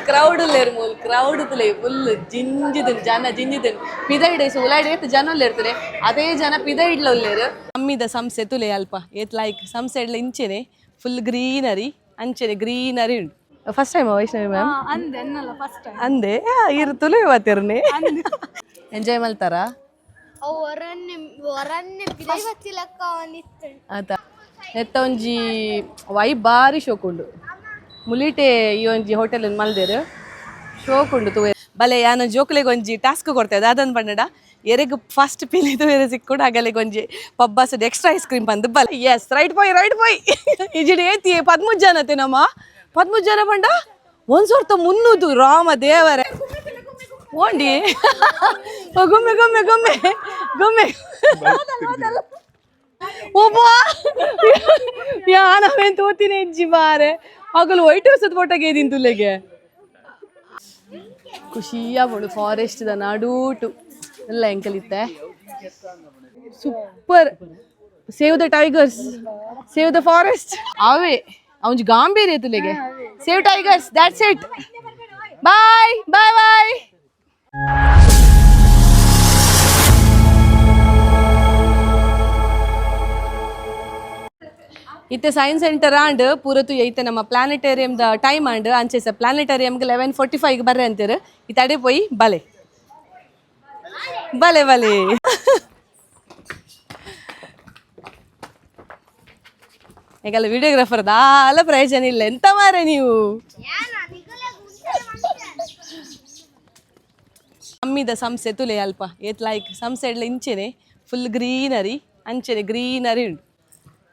Crowd ಉಲ್ಲೇರು ಮೂಲು. Crowd ತುಲೆ, full ಜಿಂಜಿದನ್ ಜನ, ಜಿಂಜಿದನ್. ಪಿದೈಡ್ ಉಲಾಯ್ಡ್ ಏತ್ ಜನ ಉಲ್ಲೇರ್ತದೆ, ಅದೇ ಜನ ಪಿದೈಡ್ಲ ಉಲ್ಲೇರು. ಅಮ್ಮಿದ ಸಂಸೆ ತುಲೆ ಅಲ್ಪ ಏತ್ ಲೈಕ್. ಸಂಸೆ ಇಡ್ಲ ಇಂಚೆನೆ ಫುಲ್ ಗ್ರೀನರಿ, ಅಂಚೆನೆ ಗ್ರೀನರಿ ಉಂಡು. First time Vaishnavi ma'am? ಅಂದೆ ಅನ್ನಲ್ಲ, ಫಸ್ಟ್ ಟೈಮ್. ಅಂದೆ, ಇರು ತುಲೆ ಇವತ್ತಿರ್ನಿ. ಎಂಜಾಯ್ ಮಲ್ತಾರಾ? ಅವು ಒರನ್ನೆ ಒರನ್ನೆ ಪಿದೈ ಬತ್ತಿಲಕ್ಕ ಅನಿತ್ತು. ಆತ, ನೆತ್ತ ಒಂಜಿ ವೈ ಬಾರಿ ಶೋಕುಂಡು. ಮುಲಿಟೆ ಈ ಒಂಜಿ ಹೋಟೆಲ್ ಮಲ್ದೆರ್, ಶೋಕುಂಡು ತೂವೆ. ಬಲೆ, ಯಾನ ಜೋಕುಲೆಗ್ ಒಂಜಿ ಟಾಸ್ಕ್ ಕೊಡ್ತೇವೆ. ದಾದನ್ ಪಂಡಡ, ಎರೆಗ್ ಫಸ್ಟ್ ಪಿಲಿ ತೂವೆರೆ ಸಿಕ್ಕುಡು ಅಗಲೆಗ್ ಒಂಜಿ ಪಬ್ಬಾಸಡ್ ಎಕ್ಸ್ಟ್ರಾ ಐಸ್ ಕ್ರೀಮ್ ಪಂದ್. ಬಲೆ, ಎಸ್, ರೈಟ್ ಪೋಯ್, ರೈಟ್ ಪೋಯ್. ಇಜಿಡಿ ಏತಿ 13 ಜನ ನಮ್ಮ, 13 ಜನ ಪಂಡ ಒಂದ್ ಸಾವಿರದ 300. ರಾಮ ದೇವರೇ! ಓಂಡಿ. ಓ, ಗುಮ್ಮೆ ಗುಮ್ಮೆ ಗುಮ್ಮೆ ಗುಮ್ಮೆ. ಒಬ್ಬ ಯಾನವೇನ್ ತೋತಿನ ಹೆಜ್ಜಿ ಬಾರೆ. ಅಗಲು ವೈಟ್ ಹೌಸ್ ಫೋಟೋಗೆ ತುಲೆಗೆ ಖುಷಿಯಾಗ್ಬೋದು. ಫಾರೆಸ್ಟ್ the ನಡೂಟು ಎಲ್ಲ ಎಂಕಲಿತ್ತೆ. Super. Save the tigers, save the forest. ಅವೇ ಅವಂಜಿ ಗಾಂಭೀರ್ಯ ತುಲೆಗೆ. Save tigers, that's it. Bye bye bye. ಇತ್ತೆ ಸೈನ್ಸ್ ಸೆಂಟರ್ ಆಂಡ್ ಪೂರತು. ಐತೆ ನಮ್ಮ ಪ್ಲಾನೆಟೇರಿಯಂ the time and. ಅಂಚೆ ಸರ್ ಪ್ಲಾನೆಟೇರಿಯಂಗೆ 11:45 ಬರ್ರೆ ಅಂತೀರು. ಇತ್ತೆ ಅಡೆ ಪೋಯಿ. ಬಲೆ ಬಲೆ ಬಲೆ. ಈಗಲ್ಲ ವಿಡಿಯೋಗ್ರಾಫರ್ ದಾಲ ಪ್ರಯೋಜನ ಇಲ್ಲ. ಎಂತ ಮಾರೆ ನೀವು? ಅಮ್ಮಿದ ಸಂಸೆ ತುಲೆ ಅಲ್ಪ ಏತ್ ಲೈಕ್. ಸಂಸೆ ಇಡ್ಲ ಇಂಚೆನೆ ಫುಲ್ ಗ್ರೀನರಿ, ಅಂಚೆನೆ ಗ್ರೀನರಿ ಉಂಡು.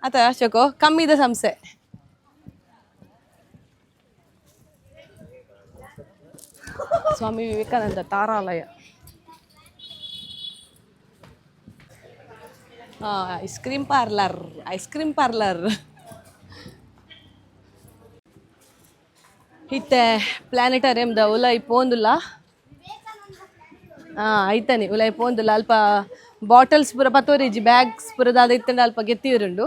ಆತ ಅಶೋಕೋ, ಕಮ್ಮಿದ ಸಂಸೆ. Swami Vivekananda ತಾರಾಲಯ. Ice cream parlour, ice cream parlour. ಇತ್ತೆ ಪ್ಲಾನೆಟೇರಿಯಂದ ಉಲಾಯಿ ಪೋಂದುಲ್ಲ. ಹಾಂ, ಐತಾನೆ ಉಲಾಯಿ ಪೋಂದುಲ್ಲ. ಅಲ್ಪ ಬಾಟಲ್ಸ್ ಪೂರ ಪತ್ತೋರಿಜಿ, ಬ್ಯಾಗ್ಸ್ ಪೂರ ದಾದ ಇತ್ತಂಡ ಅಲ್ಪ ಗೆತ್ತಿರುಂಡು.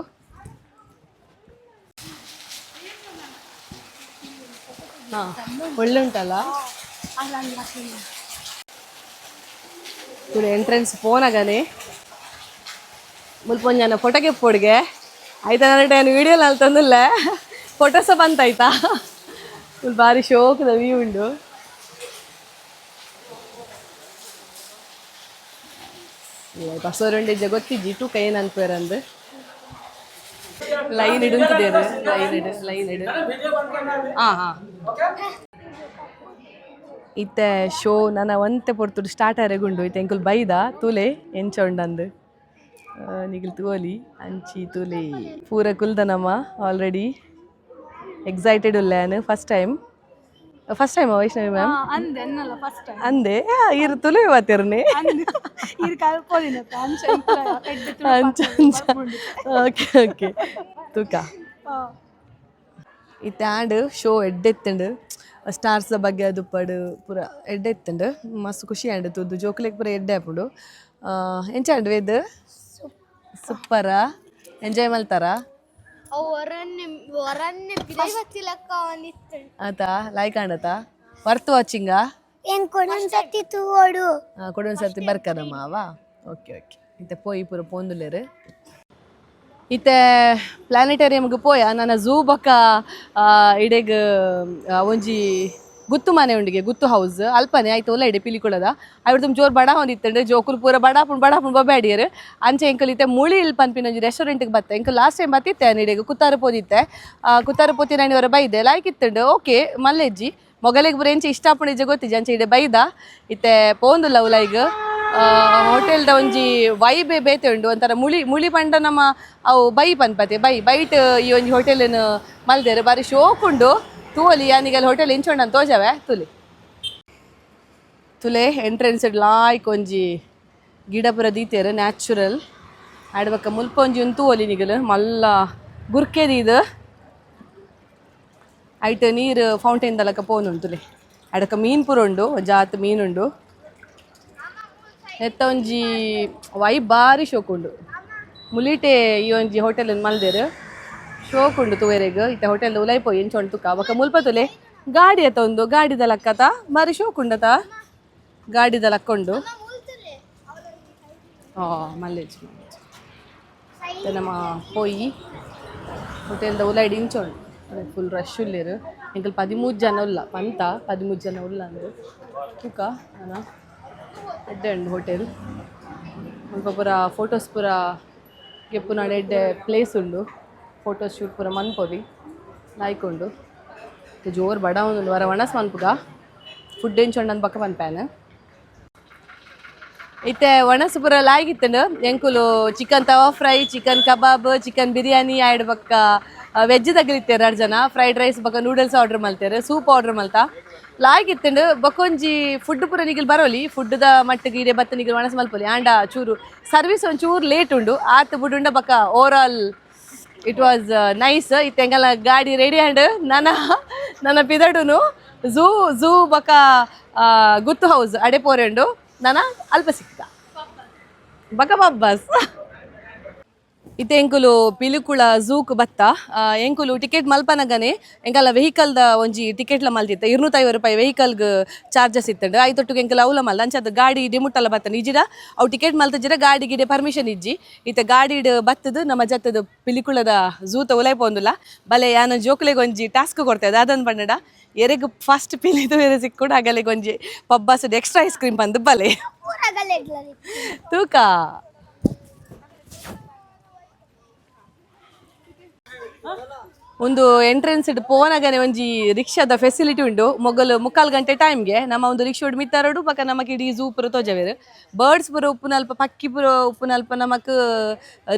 ಹಾಂ, ಒಳ್ಳೆ ಉಂಟಲ್ಲ. ಪೂರ ಎಂಟ್ರೆನ್ಸ್ ಪೋನಾಗನೆ ಮುಲ್ಪ ಒಂಜಿ ಫೋಟೋಗೆ ಪೋಡ್ಗೆ ಆಯ್ತಾ. ನನ್ನ ವಿಡಿಯೋ ತಂದಿಲ್ಲ, ಫೋಟೋಸ ಬಂತಾಯ್ತಾ. ಫುಲ್ ಬಾರಿ ಶೋಕದ ವ್ಯೂ ಉಂಡು. ಬಸವರುಂಡೆ ಗೊತ್ತಿಜ್ಜಿ ಟೂಕ ಏನು ಅನ್ಪೇರಂದು. ಲೈನ್ ಇಡುಂತಿದೆ, ಲೈನ್ ಇಡು, ಲೈನ್ ಇಡು. ಹಾಂ ಹಾಂ. ಇತ್ತೆ ಶೋ ನನ್ನ ಒಂತೆ ಪೊರ್ತುಡು ಸ್ಟಾರ್ಟ್ ಆರೆಗುಂಡು. ಇತ್ತೆ ಎಂಕುಲು ಬೈದ. ತೂಲೆ ಎಂಚ ಉಂಡಂದು. ನಿಗಿಲ್ ತೂಲಿ, ಅಂಚಿ ತೂಲೆ. ಪೂರ ಕುಲ್ದನಮ್ಮ ಆಲ್ರೆಡಿ. ಎಕ್ಸೈಟೆಡ್ ಉಲ್ಲೆ. First time, first time Vaishnavi ma'am? ಅಂದೆ ಅನ್ನಲ್ಲ, ಫಸ್ಟ್ ಟೈಮ್. ಅಂದೆ, ಇರು ತುಲೆ ಇವತ್ತಿರ್ನಿ. ಇರು ಕಲ್ಪೋದಿನ ಅಂಚ. ಅಂಚ ಅಂಚ. ಓಕೆ ಓಕೆ, ತೂಕ. ಇತ್ತೆ ಆಂಡ್. ಶೋ ಎಡ್ಡೆತ್ತುಂಡು. ಸ್ಟಾರ್ಸ್ ಬಗ್ಗೆ ಅದು ಪಡು ಪೂರ ಎಡ್ಡೆತ್ತುಂಡು. ಮಸ್ತ್ ಖುಷಿ ಆಂಡ್ ತೂದು. ಜೋಕುಲೆಗ್ ಪೂರ ಎಡ್ಡೆ ಆಪುಂಡು. ಎಂಚ ಆಂಡ್ ವೇದ್? ಸೂಪರಾ? ಎಂಜಾಯ್ ಮಲ್ತಾರಾ? ಅವು ಒರನ್ನೆ ಒರನ್ನೆ ಪಿದೈ ಬತ್ತಿಲಕ್ಕ ಅನಿತ್ತು. ಆತಾ, ಲೈಕ್ ಆಂಡತಾ? ವರ್ತ್ ವಾಚಿಂಗಾ? ಏನ್ ಕೊಡೊಂದ್ ಸರ್ತಿ ತೂವೋಡು. ಕೊಡೊಂದು ಸರ್ತಿ ಬರ್ಕದಮ್ಮ ಅವ. Okay okay. ಇತ್ತೆ ಪೋಯಿ, ಪೂರ ಪೋಂದುಲ್ಲೇರು. ಇತ್ತೆ ಪ್ಲಾನೆಟೇರಿಯಂಗೆ ಪೋಯ. ನನ್ನ ಝೂ ಬೊಕ್ಕ ಇಡೆಗ್ ಒಂಜಿ ಗುತ್ತು ಮನೆ ಉಂಡಿಗೆ, ಗುತ್ತು ಹೌಸ್ ಅಲ್ಪನೆ ಆಯ್ತು. ಒಲ್ಲ ಇಡೆ ಪಿಲಿಕುಳದ ಐವತ್ತು ಜೋರು ಬಡ ಹೊಂದಿತ್ತಂಡು. ಜೋಕುಲು ಪೂರ ಬಡಾಪುಂಡು ಬಡಾಪುಂಡು ಬೊಬ್ಯಾಡಿಯರು. ಅಂಚೆ ಎಂಕಲ್ ಇತ್ತೆ ಮುಳಿ ಇಲ್ ಪನ್ಪಿನ ಒಂಜಿ ರೆಸ್ಟೋರೆಂಟ್ಗೆ ಬತ್ತೆ. ಎಂಕಲ್ ಲಾಸ್ಟ್ ಟೈಮ್ ಬತ್ತಿತ್ತೆ ಇಡೆಗ್, ಕುತ್ತಾರು ಪೋದಿತ್ತೆ. ಕುತ್ತಾರು ಪೋತಿ ನಾನು ಬೈದೆ, ಲೈಕ್ ಇತ್ತಂಡು. ಓಕೆ, ಮಲ್ಲೆಜ್ಜಿ ಮೊಗಲಿಗೆ ಪೂರ ಎಂಚ ಇಷ್ಟ ಆಪುಂಡು ಗೊತ್ತಿಜ್ಜಿ. ಅಂಚೆ ಇಡೆ ಬೈದ. ಇತ್ತೆ ಪೋಂದುಲ್ಲ ಉಲೈಗ್. ಹೋಟೆಲ್ದ ಒಂಜಿ ವೈಬೆ ಬೇತೆ ಉಂಡು ಒಂಥರ. ಮುಳಿ ಮುಳಿ ಪಂಡ ನಮ್ಮ ಅವು ಬೈ ಪನ್ಪತೆ, ಬೈ ಬೈಟ್ ಈ ಒಂಜಿ ಹೋಟೆಲ್ ಮಲ್ದೆರ್. ಬಾರಿ ಶೋಕ್ ಉಂಡು. ತೂವಲಿ, ಯಾನಿಗಲ್ ಹೋಟೆಲ್ ಇಂಚೊಂಡು ಅಂತ ತೋಜವೆ. ತುಲಿ ತುಲೆ. ಎಂಟ್ರೆನ್ಸ್ ಲಾಯ್ಕ್ ಒಂಜಿ ಗಿಡ ಪೂರ ದೀತೆರ್, ನ್ಯಾಚುರಲ್. ಆಡ್ಬಕ್ಕ ಮುಲ್ಪ ಒಂಜಿ ಒಂದು ತೂವಲಿ ನಿಗಲು. ಮಲ್ಲ ಗುರ್ಕೆ ದೀದ್ ಐಟ್ ನೀರು ಫೌಂಟೇನ್ ದಲಕ ಪೋನುಂಡು ತುಲೆ. ಅಡಕ ಮೀನ್ ಪೂರ ಉಂಡು, ಜಾತ್ ಮೀನ್ ಉಂಡು. ನೆತ್ತ ಒಂಜಿ ವೈ ಬಾರಿ ಶೋಕ್ ಉಂಡು. ಮುಲಿಟೆ ಈ ಒಂಜಿ ಹೋಟೆಲ್ ಮಲ್ದೆರ್, ಶೋಕ್ ಉಂಡು ತೂವೆರೆಗ್. ಇತ್ತೆ ಹೋಟೆಲ್ ಉಲೈ ಪೋಯಿ ಎಂಚ ಉಂಡು ತುಕ. ಬೊಕ ಮುಲ್ಪ ತುಲೆ. ಗಾಡಿ ಅತ್ತ ಒಂದು ಗಾಡಿದ ಲಕ್ಕತ ಬಾರಿ ಶೋಕುಂಡತ ಗಾಡಿದ ಲಕ್ಕೊಂಡು. ಆ ಮಲ್ಲೇಜ್ ಮಲ್ಲೇಜ್. ನಮ್ಮ ಪೋಯಿ ಹೋಟೆಲ್ದ ಉಲೈಡ್ ಇಂಚೋಂಡು. Full rush ಉಲ್ಲೇರು. ಎಂಕಲ್ 13 ಜನ ಉಲ್ಲ ಪಂತ, 13 ಜನ ಉಲ್ಲ ಅಂದು ತೂಕ. ಅನ ಎಡ್ಡೆ ಉಂಡು ಹೋಟೆಲ್. ಮುಲ್ಪ ಪೂರ ಫೋಟೋಸ್ ಪೂರ ಗೆಪ್ಪುನಾಡ ಎಡ್ಡೆ ಪ್ಲೇಸ್ ಉಂಡು. ಫೋಟೋಸ್ ಶೂಟ್ ಪೂರ ಮನ್ಪೊಲಿ, ಲಾಯ್ಕ್ ಉಂಡು. ಜೋರು ಬಡ ಉಂಡು. ವರ ಒಣಸ್ ಮನ್ಪುಗ ಫುಡ್ ಎಂಚೊಂಡು ಬಕ್ಕ ಪನ್ಪ್ಯಾನ್. ಇತ್ತೆ ಒಣಸು ಪೂರ ಲಾಯ್ಕಿತ್ತುಂಡು. ಎಂಕುಲು chicken tawa fry, chicken kebab, chicken biryani ಆಯ್ಡ್ ಬಕ್ಕ ವೆಜ್ ತಗಲಿತ್ತೇರು ಎರಡು ಜನ. ಫ್ರೈಡ್ ರೈಸ್ ಬಕ್ಕ ನೂಡಲ್ಸ್ ಆರ್ಡರ್ ಮಲ್ತೇರು, ಸೂಪ್ ಆರ್ಡರ್ ಮಲ್ತ ಲಾಯ್ಕಿತ್ತುಂಡು. ಬಕ್ಕೊಂಜಿ ಫುಡ್ ಪೂರ ನಿಗಿಲ್ ಬರೋಲಿ. ಫುಡ್ದ ಮಟ್ಟಿಗೆ ಇಡೆ ಬತ್ತ ನಿಗಿಲ್ ಒಣಸು ಮಲ್ಪೊಲಿ. ಆಂಡ ಚೂರು ಸರ್ವಿಸ್ ಒಂಚೂರು ಲೇಟ್ ಉಂಡು, ಆತ್ ಬುಡುಂಡ. ಬಕ್ಕ over all it was nice. ಇತ್ತೆ ಎಂಕಲ್ನ ಗಾಡಿ ರೆಡಿ ಆಂಡ್. ನನ ನನ್ನ ಪಿದಡುನು ಝೂ ಝೂ ಬಕ ಗುತ್ತು ಹೌಸ್ ಅಡೆ ಪೋರೆಂಡು. ನನ ಅಲ್ಪ ಸಿಕ್ತ ಬಕ ಬಬ್ಬಸ್. ಇತ್ತೆ ಎಂಕುಲು ಪಿಲಿಕುಳ ಝೂಕ್ ಬತ್ತ. ಎಂಕುಲು ಟಿಕೆಟ್ ಮಲ್ಪನಗನೆ ಎಂಕಲ್ಲ ವೆಹಿಕಲ್ದ ಒಂಜಿ ಟಿಕೆಟ್ಲ ಮಲ್ತಿತ್ತ. 250 ರೂಪಾಯಿ ವೆಹಿಕಲ್ಗ್ ಚಾರ್ಜಸ್ ಇತ್ತಂಡು. ಐತೊಟ್ಟಿಗೆ ಎಂಕಲ್ ಅವಲ ಮಲ್ದ ಅಂಚದ ಗಾಡಿ ಡಿಮುಟ್ಟಲ ಬತ್ತ ನಿಜಿಡ. ಅವು ಟಿಕೆಟ್ ಮಲ್ತಜಿರ ಗಾಡಿ ಗಿಡೆ ಪರ್ಮಿಷನ್ ಇಜ್ಜಿ. ಇತ್ತೆ ಗಾಡಿಡ್ ಬತ್ತದು ನಮ್ಮ ಜತ್ತದ ಪಿಲಿಕುಳದ ಝೂತ ಉಲೈ ಪೋಂದುಲ್ಲ. ಬಲೆ, ಯಾನ ಜೋಕುಲೆಗ್ ಒಂಜಿ ಟಾಸ್ಕ್ ಕೊಡ್ತೇವೆ. ಅದನ್ ಪಂಡಡ ಎರೆಗ್ ಫಸ್ಟ್ ಪಿಲಿದು ಬೇರೆ ಸಿಕ್ಕೊಂಡು ಅಗಲೆಗ್ ಒಂಜಿ ಪಬ್ಬಾಸದ ಎಕ್ಸ್ಟ್ರಾ ಐಸ್ ಕ್ರೀಮ್ ಬಂದು. ಬಲೆ ತೂಕ. ಒಂದು ಎಂಟ್ರೆನ್ಸ್ ಇಡ್ ಪೋನಗನೆ ಒಂಜಿ ರಿಕ್ಷಾದ ಫೆಸಿಲಿಟಿ ಉಂಡು. ಮೊಗಲು ಮುಕ್ಕಾಲು ಗಂಟೆ ಟೈಮ್ಗೆ ನಮ್ಮ ಒಂದು ರಿಕ್ಷಾ ಮಿತ್ತಾರಡು ಪಕ್ಕ ನಮಕ್ ಇಡೀ ಝೂ ಪೂರ ತೋಜವೇರು. ಬರ್ಡ್ಸ್ ಪೂರ ಉಪ್ಪುನಲ್ಪ, ಪಕ್ಕಿ ಪೂರ ಉಪ್ಪುನಲ್ಪ ನಮಕ್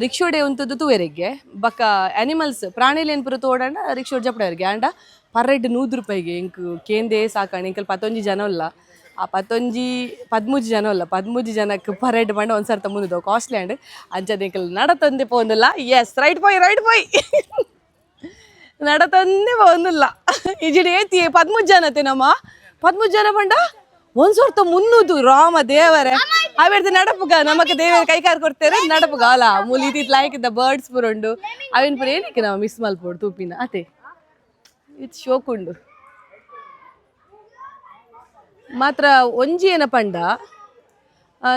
ರಿಕ್ಷೋಡೆ ಉಂತುದು ತೂವೆರೆಗೆ. ಬಕ್ಕ ಅನಿಮಲ್ಸ್ ಪ್ರಾಣಿಲೇನ್ ಪೂರ ತೋಡಂಡ ರಿಕ್ಷೋಡ್ ಜಪಡವರಿಗೆ. ಆಂಡ ಪರ್ ಹೆಡ್ 100 ರೂಪಾಯಿಗೆ. ಎಂಕ್ ಕೇಂದೇ ಸಾಕಂಡ್. ಎಂಕಲ್ ಪತ್ತೊಂಜಿ ಜನ ಉಲ್ಲ. ಆ ಪತ್ತೊಂಜಿ 13 ಜನ ಅಲ್ಲ, 13 ಜನಕ್ಕೆ ಪರ್ ಹೆಡ್ ಪಂಡ ಒಂದು ಸರ್ತ ಮುನ್ನೂರು, ಕಾಸ್ಟ್ಲಿ ಆಂಡ್. ಅಂಚದ ಎಂಕಲ್ ನಡತಂದೆ ಪೋಂದಿಲ್ಲ. ಎಸ್, ರೈಟ್ ಪೋಯ್, ರೈಟ್ ಪೋಯ್. ನಡತಂದೆ ಪೋಂದಿಲ್ಲ. ಇಜಿಡಿ ಏತಿ 13 ಜನತೆ ನಮ್ಮ. 13 ಜನ ಪಂಡ 1300. ರಾಮ ದೇವರೇ, ಅವೆಡ್ದು ನಡಪುಗ. ನಮಕ್ ದೇವರ ಕೈಕಾರ್ ಕೊಡ್ತೇವೆ, ನಡಪುಗ. ಅಲ್ಲ, ಮೂಲಿ ಇತ್ತಿತ್ ಲಾಯ್ಕಿದ್ದ ಬರ್ಡ್ಸ್ ಪೂರ ಉಂಡು. ಅವಿನ ಪೂರ ಏನಕ್ಕೆ ನಾವು ಮಿಸ್ ಮಲ್ಪೊಡು ತೂಪಿನ ಅತೆ. ಇದು ಶೋಕ್ ಉಂಡು ಮಾತ್ರ. ಒಂಜಿ ಏನ ಪಂಡ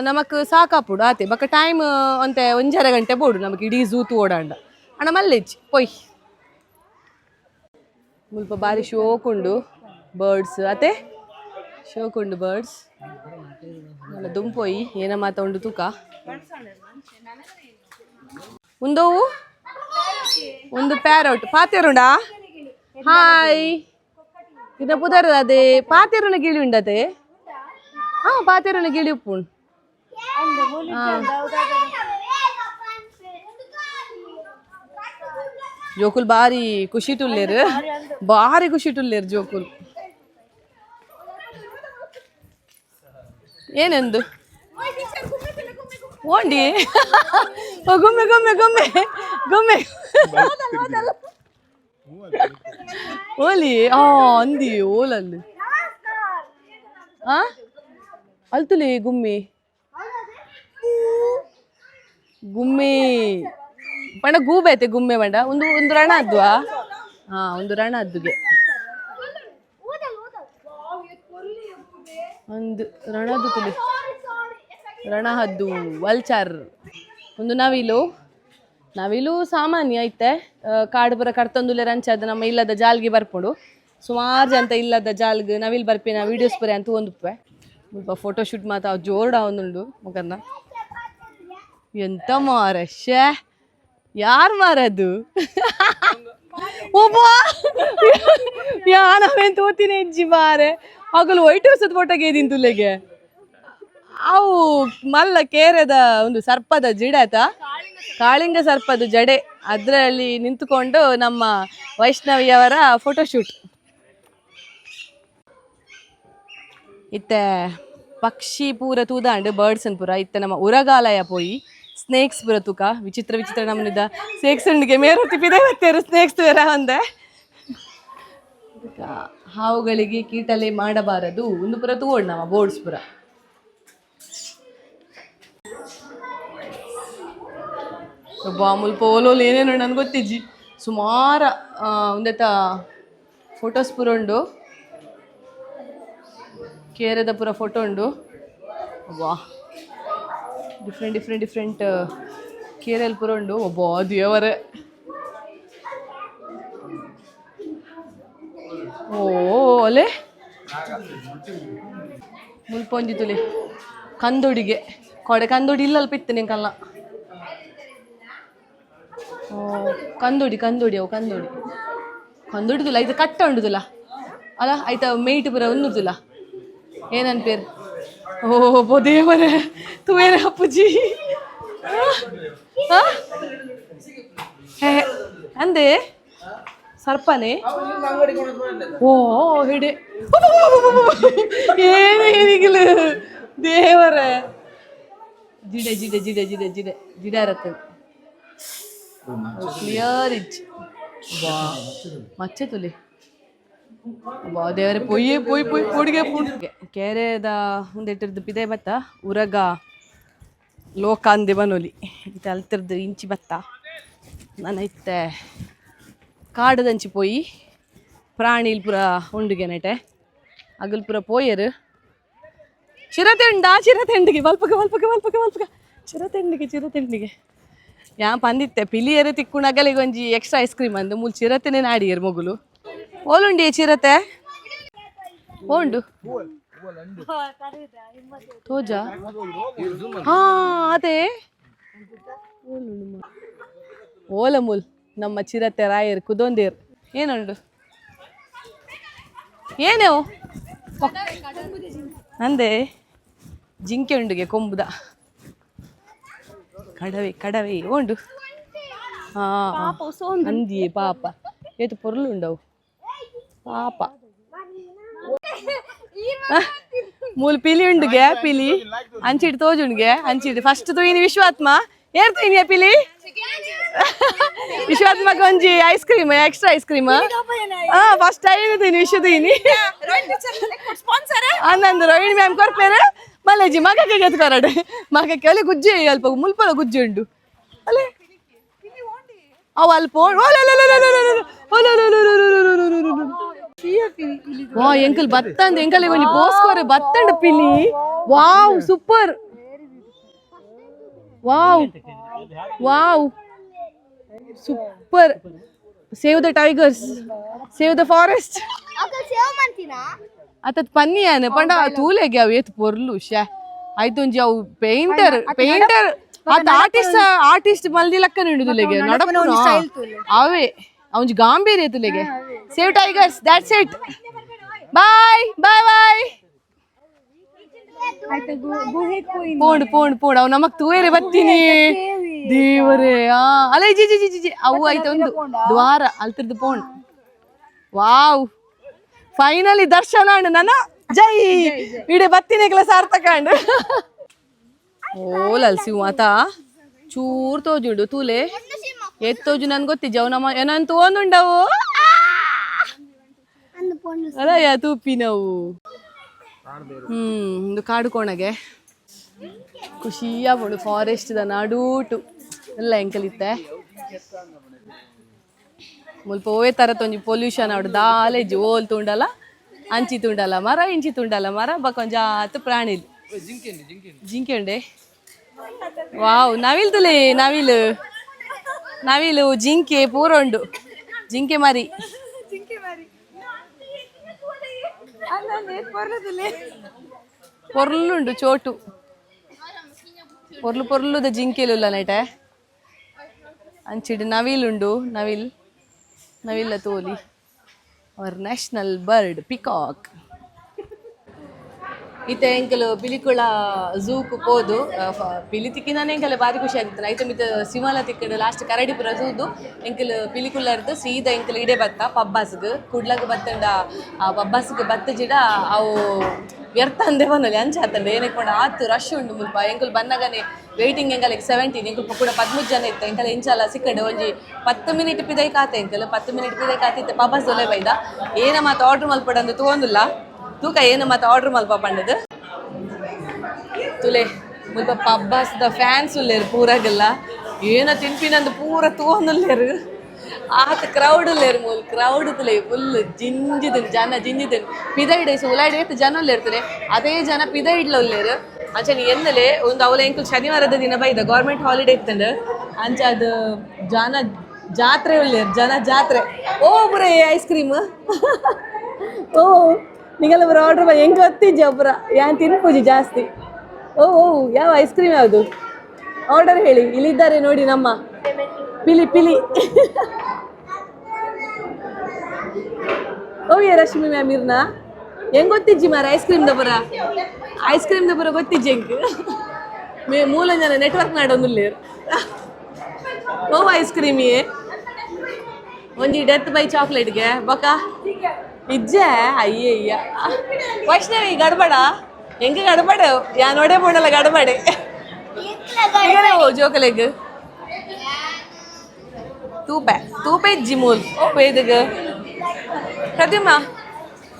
ನಮಕ್ ಸಾಕಾಪುಡು ಆತೆ. ಬೊಕ ಟೈಮ್ ಒಂತೆ ಒಂಜರೆ ಗಂಟೆ ಬೋಡು ನಮಕ್ ಇಡೀ ಝೂ ಓಡಾಂಡ. ಅಣ್ಣ ಮಲ್ಲೆಜ್ಜಿ ಪೊಯ್. ಮುಲ್ಪ ಬಾರಿ ಶೋಕ್ ಉಂಡು ಬರ್ಡ್ಸ್ ಅತೆ, ಶೋಕ್ ಉಂಡು ಬರ್ಡ್ಸ್. ದುಂಪೊಯಿ ಏನ ಮಾತ ಉಂಡು ತೂಕ. ಉಂದವು ಒಂದು ಪ್ಯಾರೋಟ್ ಪಾತೆರುಂಡಾ? ಹಾಯ್, ಇದ ಪುದರ್ ಅದೇ ಪಾತೆರುನ ಗಿಳಿ ಉಂಡತೆ. ಹಾ, ಪಾತೆರುನ ಗಿಳಿ ಉಪ್ಪುಂಡು. ಹಾ, ಜೋಕುಲ್ ಬಾರಿ ಖುಷಿ ತುಲ್ಲೇರು, ಬಾರಿ ಖುಷಿ ತುಲ್ಲೇರು ಜೋಕುಲ್. ಏನೆಂದು ಓಂಡಿ? ಓ, ಗುಮ್ಮೆ ಗುಮ್ಮೆ ಗುಮ್ಮೆ ಗುಮ್ಮೆ ಓಲಿ. ಆ ಅಂದಿ ಓಲಲ್ಲಿ ಆ ಅಲ್ತುಲಿ ಗುಮ್ಮಿ ಗುಮ್ಮಿ ಪಂಡ ಗೂಬೆ ಐತೆ. ಗುಮ್ಮೆ ಪಂಡ ಒಂದು ಒಂದು ರಣ ಅದ್ವಾ. ಹಾ, ಒಂದು ರಣ ಅದ್ದುಗೆ ಒಂದು ರಣದ್ದು ತುಲಿ, ರಣಹದ್ದು, ವಲ್ಚರ್. ಒಂದು ನವಿಲು. ನವಿಲು ಸಾಮಾನ್ಯ ಐತೆ. ಕಾಡು ಪೂರ ಕಡ್ತೊಂದುಲ್ಲೆರ್. ಅಂಚಾದ್ ನಮ್ಮ ಇಲ್ಲದ ಜಾಲ್ಗೆ ಬರ್ಪುಂಡು. ಸುಮಾರು ಜನ ಇಲ್ಲದ ಜಾಲ್ಗ್ ನವಿಲು ಬರ್ಪಿನ ವೀಡಿಯೋಸ್ ಪೂರ ಅಂತ ಒಂದುಪ್ಪೆ. ಮುಲ್ಪ ಫೋಟೋ ಶೂಟ್ ಮಾತ ಜೋರ್ಡ ಒಂದುಂಡು ಮುಖನ್ನ. ಎಂತ ಮಾರ, ಶ್ಯೇ, ಯಾರು ಮಾರದು? ಒಬ್ಬ ಯಾನವೇನ್ ತೋತಿನ ಇಜ್ಜಿ ಮಾರೆ. ಅಗಲು ವೈಟ್ ಹೌಸ್ ಫೋಟೋಗೆ ತುಲೆಗೆ. ಅವು ಮಲ್ಲ ಕೇರೆದ ಒಂದು ಸರ್ಪದ ಜಿಡೆ ಆತ, ಕಾಳಿಂಗ ಸರ್ಪದ ಜಡೆ. ಅದರಲ್ಲಿ ನಿಂತುಕೊಂಡು ನಮ್ಮ ವೈಷ್ಣವಿಯವರ ಫೋಟೋಶೂಟ್. ಇತ್ತೆ ಪಕ್ಷಿ ಪೂರ ತೂದಾಂಡ್, ಬರ್ಡ್ಸ್ ಪೂರ. ಇತ್ತೆ ನಮ್ಮ ಉರಗಾಲಯ ಪೋಯಿ ಸ್ನೇಕ್ಸ್ ಪೂರ ತೂಕ. ವಿಚಿತ್ರ ವಿಚಿತ್ರ ನಮೂನಿದ ಸ್ನೇಕ್ಸ್ ಉಂಡಿಗೆ. ಮೇರೊತ್ತಿ ಪಿದೆ ಬತ್ತೇರು ಸ್ನೇಕ್ಸ್ ಬೇರೆ ಒಂದೆ. ಹಾವುಗಳಿಗೆ ಕೀಟಲೆ ಮಾಡಬಾರದು. ಒಂದು ಪೂರ ತೂವೊಡು ನಮ್ಮ ಬೋರ್ಡ್ಸ್ ಪೂರ. ಮುಲ್ಪ ಓಲೋಲು ಏನೇನು ನನ್ಗೆ ಗೊತ್ತಿಜ್ಜಿ. ಸುಮಾರ ಒಂದೆತ ಫೋಟೋಸ್ ಪೂರ ಉಂಡು. ಕೇರೆದ ಪೂರ ಫೋಟೋ ಉಂಡು. ವಾ, different different different ಕೇರೆಲ್ ಪೂರ ಉಂಡು. ಒಬ್ಬ ದೇವರೇ! ಓ, ಅಲೆ, ಮುಲ್ಪ ಒಂಜಿ ತುಲೆ, ಕಂದೊಡಿಗೆ ಕೊಡೆ. ಕಂದೊಡಿ ಇಲ್ಲ, ಅಲ್ಪ ಇತ್ತು ನಿಂಕಲ್ಲ. ಓ, ಕಂದೊಡಿ, ಕಂದೊಡಿ, ಅವು ಕಂದೊಡಿ. ಕಂದೊಡಿದುಲ್ಲ, ಇದು ಕಟ್ಟ ಉಂಡುದಿಲ್ಲ ಅಲ್ಲ? ಆಯ್ತಾ, ಮೇಯ್ಟ್ ಪೂರ ಉಂದುದಿಲ್ಲ. ಏನನ್ ಪೇರ್? ಓ ಬೋ, ದೇವರೇ, ತೂವೇರೆ ಅಪ್ಪುಜಿ. ಹಾ? ಹೇ, ಅಂದೆ ಸರ್ಪನೇ. ಓ, ಹಿಡಿ ಏನು ಏನಿಗಿಲ್ಲ. ದೇವರೇ! ಜಿಡೆ ಜಿಡೆ ಜಿಡೆ ಜಿಡೆ ಜಿಡೆ ಜಿಡೆ ಇರತ್ತೆ. ಕ್ಲಿಯರ್ ಇಚ್. ವಾ, ಮಚ್ಚೆ ತುಲಿ. ವಾ, ದೇವರೇ! ಪೊಯ್ಯೆ ಪೊಯ್ ಪೊಯ್ ಪೊಡಿಗೆ ಪುಂಡಿಗೆ. ಕೇರೆದ ಉಂದೆಟ್ಟಿರ್ದು ಪಿದೆ ಬತ್ತ. ಉರಗ ಲೋಕ ಅಂದೆ ಬನೊಲಿ. ಇತ್ತೆ ಅಲ್ತಿರ್ದು ಇಂಚಿ ಬತ್ತ. ನಾನು ಇತ್ತೆ ಕಾಡದಂಚಿ ಪೋಯಿ. ಪ್ರಾಣಿಲ್ ಪೂರ ಉಂಡುಗೆ ನೆಟೆ. ಅಗಲ್ ಪೂರ ಪೋಯೆರ್. ಚಿರತೆ ಉಂಡಾ? ಚಿರತೆ ಉಂಡಿಗೆ. ಬಲ್ಪಗ ಬಲ್ಪಗ ಬಲ್ಪಗ ಬಲ್ಪಗ. ಚಿರತೆ ಉಂಡಿಗೆ, ಚಿರತೆ ಉಂಡಿಗೆ. ಯಾನ್ ಪಂದಿತ್ತೆ, ಪಿಲಿಯರು ತಿಕ್ಕುನಗಲಿಗೆ ಒಂಜಿ extra ice cream ಅಂದು. ಮೂಲು ಚಿರತೆನೆ ನಾಡಿಯರ್ ಮೊಗುಲು. ಓಲುಂಡಿ ಚಿರತೆ? ಓಂಡು ತೋಜಾ. ಹಾ, ಅದೇ. ಓಲ ಮೂಲ್ ನಮ್ಮ ಚಿರತೆ ರಾಯರ್ ಕುದೊಂದೇರ್. ಏನುಂಡು? ಏನೇವು ಅಂದೆ? ಜಿಂಕೆ ಉಂಡುಗೆ, ಕೊಂಬುದ. ಕಡವೆ, ಕಡವೆ ಉಂಡು. ಹಾ, ಅಂದಿಯೇ ಪಾಪ. ಏತು ಪೊರ್ಲು ಉಂಡವು ಪಾಪ. ಮೂಲು ಪಿಲಿ ಉಂಡುಗೆ, ಪಿಲಿ ಅಂಚಿಡ್ ತೋಜುಂಡುಗೆ. ಅಂಚಿಡ್ ಫಸ್ಟ್ ತೂಯಿನಿ ವಿಶ್ವಾತ್ಮ. ಏರ್ ತೂಯಿನಿಯ ಪಿಲಿ? ವಿಶ್ವಾತ್ಮಕ ಒಂಜಿ ice cream, extra ice cream. ಹಾ, ಫಸ್ಟ್ ಟೈಮ್ ತೂಯಿನಿ, ವಿಶ್ವ ತೂಯಿನಿ. ಅಂದಂದು ರೋಹಿಣಿ ಮ್ಯಾಮ್ ಕೊರ್ಪೇರು. ಮಲ್ಲೇಜಿ ಮಗಕ್ಕೆ ಗೆತ್ ಕೊರಡು ಮಗಕ್ಕೆ. ಅಲ್ಲಿ ಗುಜ್ಜೆ ಅಲ್ಪ ಮುಲ್ಪಲ ಗುಜ್ಜೆ ಉಂಡು ಅಲ್ಲೇ. ಅವು ಅಲ್ಪ. ವಾ, ಎಂಕಲ್ ಬತ್ತಂದ್ ಎಂಕಲ್ ಒಂಜಿ ಪೋಸ್ಕೋರೆ ಬತ್ತಂಡ್ ಪಿಲಿ. Wow, super! Wow, wow, super! Save the tigers, save the forest. ಅಕ್ಕ, ಸೇವ್ ಮಾಡ್ತೀನಾ? ಅತತ್ ಪನ್ನಿಯಾನ ಪಂಡ ತೂಲೆಗೆ ಅವು ಏತ್ ಪೊರ್ಲು. ಶ್ಯಾ, ಆಯ್ತೊಂಜಿ ಅವು ಪೇಂಟರ್, ಪೇಂಟರ್ ಅತ್ ಆರ್ಟಿಸ್ಟ್, ಆರ್ಟಿಸ್ಟ್ ಮಲ್ದಿ ಲಕ್ಕನ ಉಂಡು. ನಡಪುನ ಅವೇ ಅವಂಜಿ ಗಾಂಭೀರ್ಯ ತುಲೆಗೆ. Save tigers, that's it. Bye bye bye. ಪೋಂಡು ಪೋಂಡು ಪೋಂಡು. ಅವು ನಮಕ್ ತೂಯರೆ ಬತ್ತೀನಿ. ದೇವರೇ! ಆ, ಅಲ್ಲ, G G G G G. ಅವು ಆಯ್ತು ಒಂದು ದ್ವಾರ ಅಲ್ತಿರ್ದು ಪೋಂಡು. ವಾವ್, ಫೈನಲಿ ದರ್ಶನ ಅಂಡ್ ನನ್ನ ಜೈ. ಇಡೆ ಬತ್ತಿನ ಸಾರ್ಥಕ ಅಂಡ್. ಓಲಲ್ ಸಿಂಹ ಆತ ಚೂರ್ ತೋಜುಂಡು ತೂಲೆ. ಏತ್ ತೋಜು ನನ್ ಗೊತ್ತಿಜ್ಜಿ. ಅವು ನಮ್ಮ ಏನಂತ ತೋಂದುಂಡವು. ಅಂದು ಪೋಂಡು. ಅಲ್ಲ, ಯಾ ತೂಪಿನವು. ಒಂದು ಕಾಡು ಕೋಣಗೆ ಖುಷಿಯಾಪುಂಡು. ಫಾರೆಸ್ಟ್ ದ ನಡೂಟು ಎಲ್ಲ ಎಂಕಲಿತ್ತೆ. ಮುಲ್ಪ ಓವೇ ತರತ ಒಂಜಿ ಪೊಲ್ಯೂಷನ್ ಆವಡ್ ದಾಲ ಇಜ್ಜಿ. ಓಲ್ ತೂಂಡಲ ಅಂಚಿ ತೂಂಡಲ ಮರ, ಇಂಚಿ ತೂಂಡಲ ಮರ, ಬೊಕ ಒಂಜಾತ್ ಪ್ರಾಣಿಲು. ಜಿಂಕೆ ಉಂಡೆ. ವಾವ್, ನವಿಲ್ ತುಲೆ. ನವಿಲು, ನವಿಲು, ಜಿಂಕೆ ಪೂರ ಉಂಡು. ಜಿಂಕೆ ಮರಿ. ಪೊರ್ಲುಂಡು ಚೋಟು. ಪೊರ್ಲು ಪೊರ್ಲುದ ಜಿಂಕೆಲುಲ್ಲ ನೆಟೆ. ಅಂಚಿಡ್ ನವಿಲುಂಡು, ನವಿಲ್. ನವಿಲ್ಲ ತೋಲಿ. Hour national bird peacock. ಇತ್ತೆ ಎಂಕಲು ಪಿಲಿಕುಳ ಝೂಕು ಪೋದು. ಪಿಲಿ ತಿಕ್ಕಿನಾನೆ ಎಂಕಲೆ ಬಾರಿ ಖುಷಿ ಆಗ್ತದೆ. ಐತ ಮಿತ್ತ ಸಿಮಲ ತಿಕ್ಕಂಡು, ಲಾಸ್ಟ್ ಕರಡಿ ಪುರ ತೂದು ಎಂಕಲು ಪಿಲಿಕುಲರ್ದು ಸೀದಾ ಎಂಕಲು ಇಡೆ ಬತ್ತ ಪಬ್ಬಾಸ್ಗ್. ಕುಡ್ಲಗ್ ಬತ್ತಂಡ ಆ ಪಬ್ಬಾಸ್ಗ್ ಬತ್ತಜಿಡ ಅವು ವ್ಯರ್ಥ ಅಂದೆ ಪನೊಲಿ, ಅಂಚ ಆತಂಡ. ಏನಕ್ಕೆ ಪಂಡ ಆತ್ ರಶ್ ಉಂಡು ಮುಲ್ಪ. ಎಂಕುಲು ಬನ್ನಗನೆ ವೇಟಿಂಗ್ ಎಂಕಲೆಗ್ 17. ಎಂಕುಲು ಕೂಡ 13 ಜನ ಇತ್ತ. ಎಂಕಲೆ ಇಂಚಲ ಸಿಕ್ಕಂಡು. ಒಂಜಿ 10 ಮಿನಿಟ್ ಪಿದೈ ಕಾತೆ ಎಂಕಲು. 10 ಮಿನಿಟ್ ಪಿದೈ ಕಾತಿತ್ತೆ. ಪಬ್ಬಾಸ್ ದೊಲೆ ಬೈದ. ಏನ ಮಾತ ಆರ್ಡರ್ ಮಲ್ಪಡಂದು ತೂವೊಂದುಲ್ಲ. ತೂಕ ಏನ ಮಾತ ಆರ್ಡರ್ ಮಲ್ಪ ಪಂಡದು. ತುಲೆ, ಮುಲ್ಪ ಪಬ್ಬಾಸ್ದ ಫ್ಯಾನ್ಸ್ ಉಲ್ಲೇರು ಪೂರಾಗೆಲ್ಲ. ಏನ ತಿನ್ಪಿನಂದು ಪೂರ ತೂವೊಂದುಲ್ಲೇರು. ಆತ ಕ್ರೌಡ್ ಉಲ್ಲೇರು ಮೂಲು, ಕ್ರೌಡ್ ತುಲೆ ಫುಲ್ ಜಿಂಜಿದನ್ ಜನ, ಜಿಂಜಿದನ್. ಪಿದೈಡ್ ಉಲಾಯ್ಡ್ ಏತ್ ಜನ ಉಲ್ಲೇರ್ತಾರೆ, ಅದೇ ಜನ ಪಿದೈಡ್ಲ ಉಲ್ಲೇರು. ಅಂಚನೆ ಎನ್ನಲೆ ಒಂದು ಅವಲ ಎಂಕುಲು ಶನಿವಾರದ ದಿನ ಬೈದ, ಗೌರ್ಮೆಂಟ್ ಹಾಲಿಡೇ ಇತ್ತಂಡು. ಅಂಚ ಅದು ಜನ ಜಾತ್ರೆ ಉಲ್ಲೇರು, ಜನ ಜಾತ್ರೆ. ಓ ಬುರ ಐಸ್ ಕ್ರೀಮ್. ಓ ನಿಂಗೆಲ್ಲ ಬರ ಆರ್ಡರ್ ಮಾಡಿ ಹೆಂಗೆ ಗೊತ್ತಿಜ್ಜಿ ಒಬ್ಬರ ಯಾನ್ ತಿನ್ಪೂಜಿ ಜಾಸ್ತಿ. ಓ ಓ, ಯಾವ ಐಸ್ ಕ್ರೀಮ್ ಯಾವುದು ಆರ್ಡರ್ ಹೇಳಿ. ಇಲ್ಲಿದ್ದಾರೆ ನೋಡಿ ನಮ್ಮ ಪಿಲಿ ಪಿಲಿ. ಓ ಏ ರಶ್ಮಿ ಮ್ಯಾಮ್ ಇರ್ನ ಹೆಂಗ್ ಗೊತ್ತಿಜ್ಜಿ ಮಾರ ಐಸ್ ಕ್ರೀಮ್ ದಬರ, ಐಸ್ ಕ್ರೀಮ್ ದಬರ ಗೊತ್ತಿಜ್ಜಿ ಹೆಂಗ್ ಮೇ ಮೂಲ ಜನ ನೆಟ್ವರ್ಕ್ ನಾಡೊಂದುಲ್ಲೇರು. ಓ ಐಸ್ ಕ್ರೀಮ್ ಒಂಜಿ ಡೆತ್ ಬೈ ಚಾಕ್ಲೇಟ್ಗೆ ಬೊಕ ಇಜ್ಜೆ. ಅಯ್ಯಯ್ಯ ವೈಷ್ಣವಿ ಗಡ್ಬಡ ಹೆಂಗ ಗಡ್ಬಡ ಯಾ ನೋಡೇ ಬೋಣಲ್ಲ ಗಡ್ಬಡೆ. ಓ ಜೋಕಲೆಗ್ ತೂಪೆ ತೂಪೆ ಇಜ್ಜಿ ಮೂಲ್. ಓ ವೇದಗ ಪ್ರತಿಮಾ,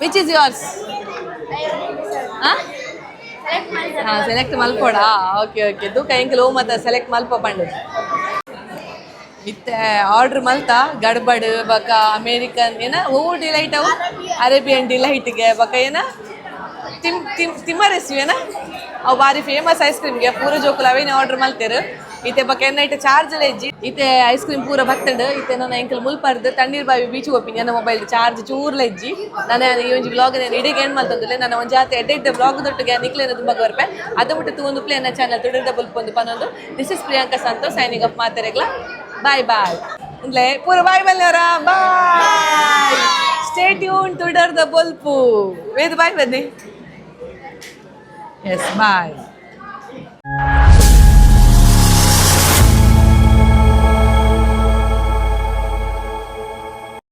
which is yours? ಹಾಂ, ಸೆಲೆಕ್ಟ್ ಮಲ್ಪೋಡಾ? ಓಕೆ ಓಕೆ, ತೂಕ ಎಂಕಲ್ ಓ ಮತ್ತ ಸೆಲೆಕ್ಟ್ ಮಲ್ಪ ಪಂಡು. ಇತ್ತೆ ಆರ್ಡರ್ ಮಲ್ತ ಗಡ್ಬಡ್ ಬಕ ಅಮೇರಿಕನ್ ಏನ ಓ ಡಿಲೈಟ್, ಅವು ಅರೇಬಿಯನ್ ಡಿಲೈಟ್ಗೆ ಬಕ ಏನ ತಿಮ್ ತಿಮ್ ತಿಮ್ಮರೆಸಿ ಏನ ಅವು ಬಾರಿ ಫೇಮಸ್ ಐಸ್ ಕ್ರೀಮ್ಗೆ. ಪೂರ ಜೋಕುಲು ಅವೇನೆ ಆರ್ಡರ್ ಮಲ್ತೇರು. ಇತ್ತೆ ಬಕ ಎನ್ನ ಇತ್ತೆ ಚಾರ್ಜ್ ಎಲ್ಲ ಇಜ್ಜಿ. ಇತ್ತೆ ಐಸ್ ಕ್ರೀಮ್ ಪೂರ ಬತ್ತಂಡು. ಇತ್ತೆ ನನ್ನ ಎಂಕಲ್ ಮುಲ್ಪರ್ದು ತಣ್ಣೀರ್ ಬಾವಿ ಬೀಚ್ ಹೋಪಿನಿ. ನನ್ನ ಮೊಬೈಲ್ ಚಾರ್ಜ್ ಚೂರ್ಲ ಇಜ್ಜಿ. ನಾನು ಈ ಒಂಜಿ ವ್ಲಾಗ್ ಇಡೀ ಏನ್ ಮಲ್ತೊಂದಿಲ್ಲ. ನನ್ನ ಒಂಜಿ ಜಾತಿ ಎಡ್ಡೆ ಎಡ್ಡೆ ವ್ಲಾಗ್ ದೊಟ್ಟಿಗೆ ನಿಕ್ಲೇನ ತುಂಬ ಬರ್ಪೆ. ಅದು ಮುಟ್ಟು ತೂವೊಂದು ಪ್ಲೇ ನನ್ನ ಚಾನಲ್ ತುಡಿದ ಬುಲ್ಪೊಂದು ಪನೊಂದು. This is Priyanka Santosh signing off. ಮಾತೆರೆಗ್ಲ bye ಬಾಯ್. ಅಂದ್ರೆ ಪೂರ ಬಾಯ್ ಬಲ್ಲವರ ಬಾಯ್. ಸ್ಟೇ ಟ್ಯೂನ್ ತುಡರ್ದ ಬೊಲ್ಪು. ವೇದು ಬಾಯ್ ಬನ್ನಿ. Yes, boy.